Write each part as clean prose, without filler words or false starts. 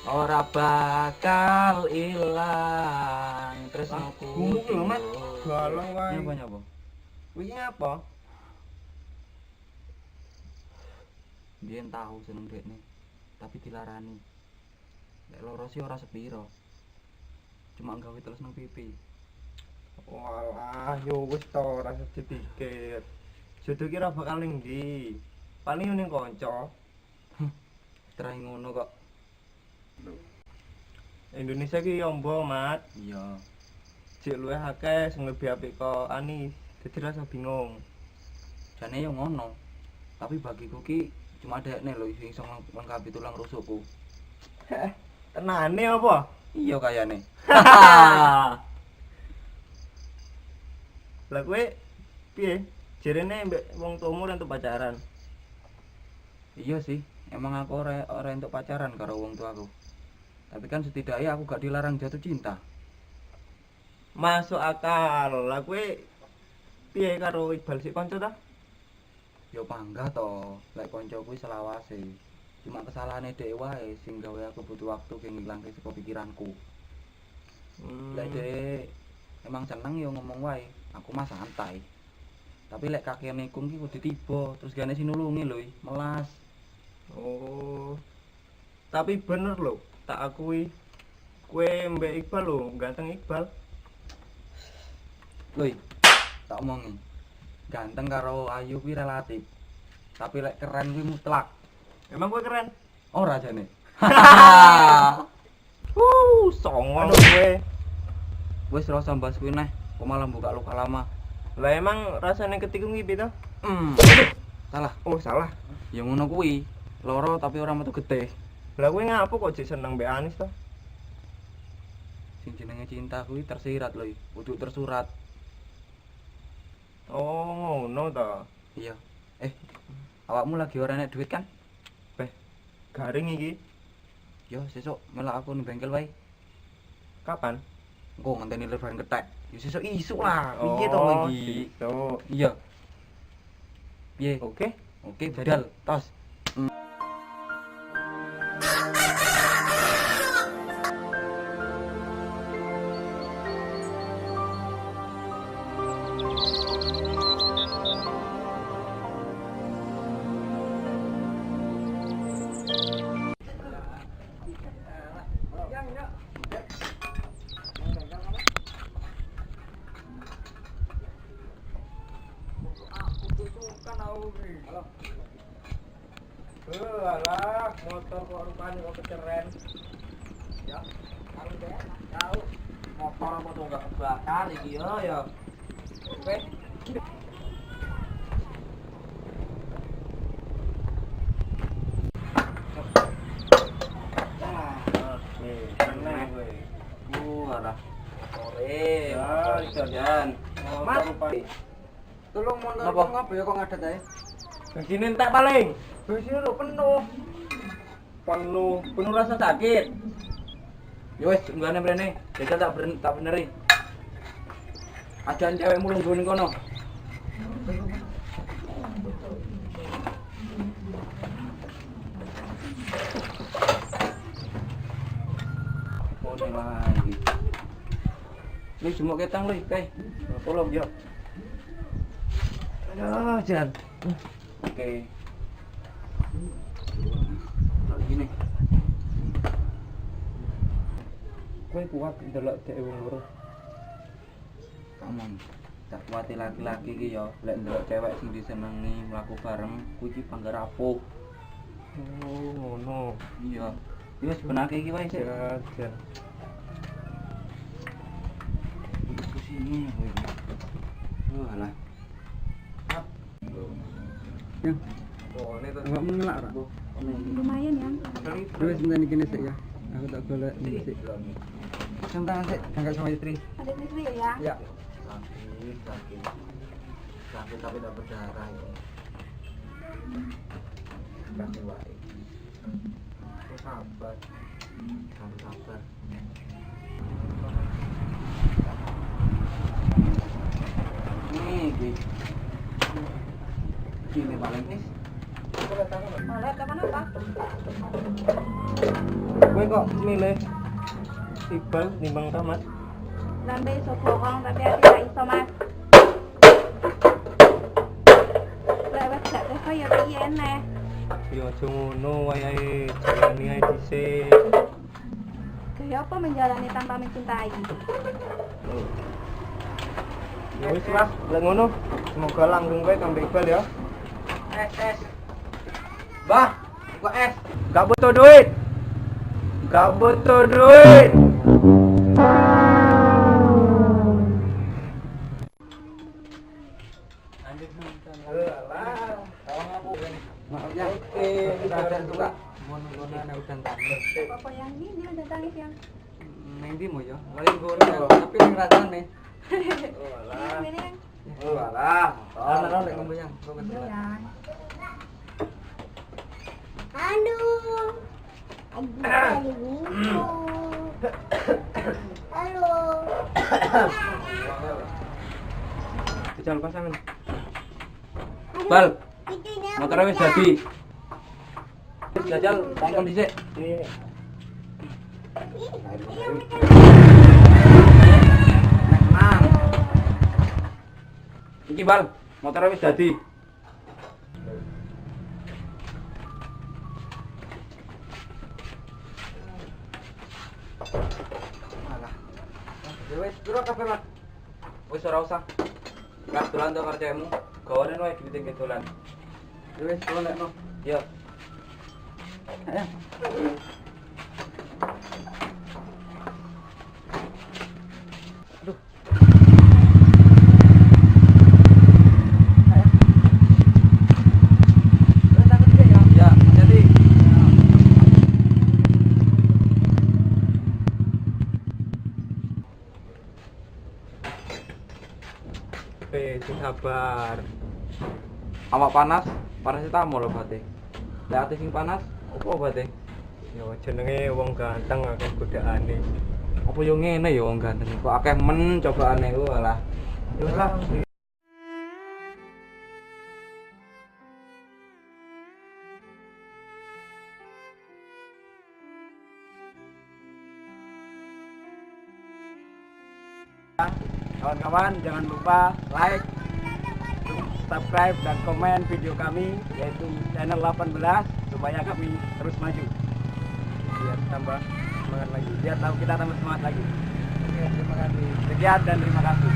Ora bakal ilang tresnoku. Gumuk lho, Mat. Galau wae. Nyapa nyapa? Kuwi ngapa? Biyen tau seneng dekne, tapi dilarani. Lek loro sih ora sepiro. Cuma gawe terus nang pipi. Walah, yo wis to, ora usah dipikir. Jodoh ki ora bakal ning ndi. Paling yo ning kanca. Terai ngono kok. Indonesia ki ombo, Mat. Iya. Jek luwih akeh sing lebih apik kok Anis. Dadi rasa bingung. Jane yo ngono. Tapi bagiku ki cuma dekne lho sing iso nglengkapi tulang rusukku. Tenane apa? Iya kayane. Lah kowe piye? Jarene mbek wong tuamu ora entuk pacaran. Iya sih, emang aku ora entuk pacaran karo wong tuaku. Tapi kan setidaknya aku gak dilarang jatuh cinta. Masuk akal. Lah kowe piye karo Iqbal sik kanca ta? Yo panggah to, lek kanca kuwi selawase. Cuma kesalahane dhewe wae sing gawe aku butuh waktu ge ngilangke saka pikiranku. Lek dhewe emang seneng yo ngomong wae, aku mah santai. Tapi lek kakean nikung ki kudu tiba, terus gak sing nulungi lho, melas. Oh. Tapi bener lho, tak akui. Kowe mbek Iqbal lho, ganteng Iqbal. Lho, tak omongi. Ganteng karo ayu kuwi relatif. Tapi lek keren kuwi mutlak. Emang kowe keren? Ora jane. Songong kowe. Wis ora usah bahas kuwi neh, kok malah buka luka lama. Lah emang rasane ketikung iki piye to? Salah. Oh, salah. Ya ngono kuwi. Loro tapi ora metu getih. Lah kowe ngapa kok jek seneng mbek Anis to? Sing jenenge cinta kuwi tersirat lho, kudu tersurat. Oh, ngono ta. Iya. Awakmu lagi ora enek duit kan? Beh, garing iki. Yo sesuk melok aku ning bengkel wae. Kapan? Engko ngenteni lebaran kethek. Yo sesuk isuk lah. Piye to kowe iki? Sesuk. Iya. Piye? Oke. Oke, budal. Tos. Alah, motor kok rupane kok keceren. Ya, kalau deh, tahu motor apa tuh nggak kebakar iki yo ya. Oke. Oke, keren kowe. Alah. Sore, Ya, jajan. Mat. Tolong motor Napa? ngapa ya kok ngadet ae? Bensin entek paling. Bensin lho penuh. Penuh, penuh rasa sakit. Ya wis, unggahane mrene. Jajal tak tak beneri. Ajan cewekmu lungguh ning kono. Kono lagi. Lu jumuk ketang lu, kae. Tolong yo. Aduh, Jan. Oke. Lagi gini. Kowe kuat ndelok dhek wong loro. Come on. Tak kuati laki-laki iki ya, lek ndelok cewek sing disenengi mlaku bareng, kuwi iki bangga rapuh. Oh, ngono. Iya. Ya wis benake iki wae sik. Jan, Jan. Kesini aku iki. Oh, alah. Ya, Oh, ini tuh. awakmu ngelak ora? Lumayan ya. Wis ngenteni kene sik ya. Aku tak golek sik. Tangan sik, angkat sama istri. Ada istri ya. Ya. Sakit, sakit. Sakit tapi tak berdarah ini. Kasih wae. Sabar. Harus sabar. Nih, iki. Ini paling nis. Oleh teman apa? Kowe Kowe kok milih Iqbal nimbang Rahmat? Lambe iso bohong tapi ati gak iso, Mas. Lek wis gak tega ya piye neh. Ya aja ngono wayahe jalani ae dhisik. Gaya apa menjalani tanpa mencintai? Ya wis lah, lek ngono semoga langgeng kowe kambek Iqbal ya. Es es. Bah, kok es. Gak butuh duit. Gak butuh duit. Maaf ya. Udah suka. Ngono-ngono ana udan tangis. Apa yang ini udah tangis yang? Neng ndi mo ya? Paling ngono tapi ning rasane. Ini ini yang. Oh alah. Ana lek ngombe yang. Kok Iya, ketelan. yang. Halo. Halo. Jajal pasangan. Bal, motornya wis dadi. Jajal, tangkon dhisik. Iya. Nang. Iki Bal, motornya wis dadi. Alah. Ya wis, piro kabeh, Mas? Wis ora usah. Kas dolan to kerjamu. Gawanen wae duwite ngge dolan. Ya wis, golekno. Yo. Ayo. Aduh. Ayo. Wes aku dhisik ya. Ya, jadi. Sing sabar. Awak panas, paracetamol obate. Lek ati sing panas, opo obate? Ya jenenge wong ganteng akeh godaane. Apa yo ngene ya wong ganteng kok akeh men cobaane ku alah. Ya wis lah. Kawan-kawan jangan lupa like, subscribe dan komen video kami yaitu channel 18 supaya kami terus maju. Biar tambah semangat lagi. Biar tahu kita tambah semangat lagi. Oke, terima kasih. Sekian dan terima kasih.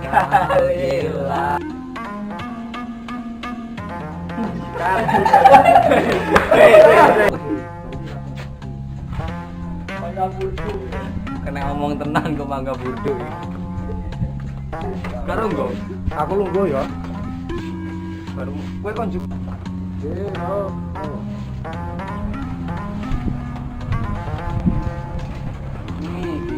Gila. Kena ngomong tenan kok mangga burdo iki. Karo nggo. Aku lungguh ya. Baru kowe kon juga. Ini iki.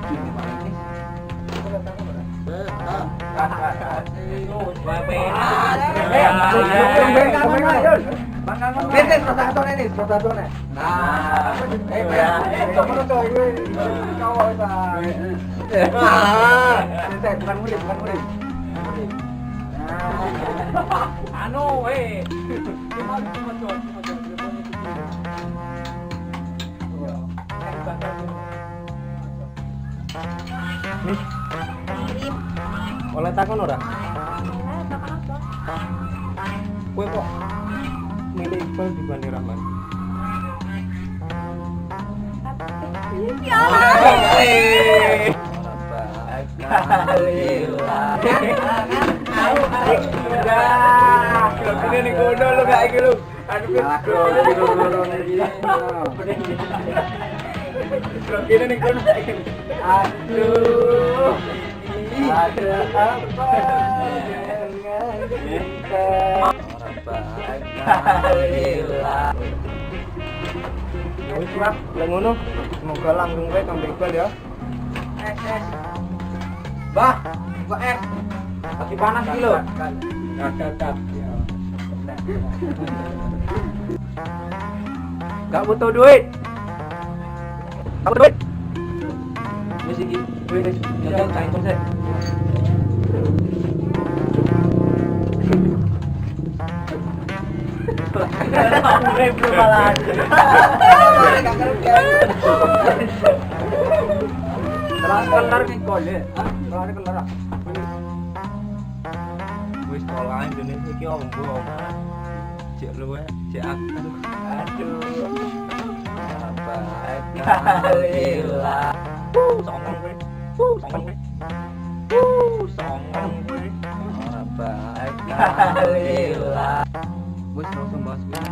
Ini paling nih. Nah, Bukan murid, bukan murid. Anu, eh. Nih, Mirip. oleh takon ora? Eh, takon apa? Kowe kok milih Iqbal dibanding Rahman? Ya Allah. Udah, ini nih kono lu gak iki lu. Aduh, ini nih kono. Aduh. Ada apa dengan cinta? Ya wis lah, lek ngono semoga langgeng kowe kambek Iqbal ya. Es, es. Bah, buka es. Lagi panas iki lho. Kat, kat. Gak butuh duit. Gak butuh duit. Wis iki, wis jajal tak hitung sik. Urip lu malah. Kelar kelar ki kole. Kelar kelar. Wis tolak Indonesia iki ombo. Cek luwe, cek aku. Aduh. Alhamdulillah. Songong kowe. Songong kowe. Songong kowe. Alhamdulillah. Wis langsung bahas kuwi.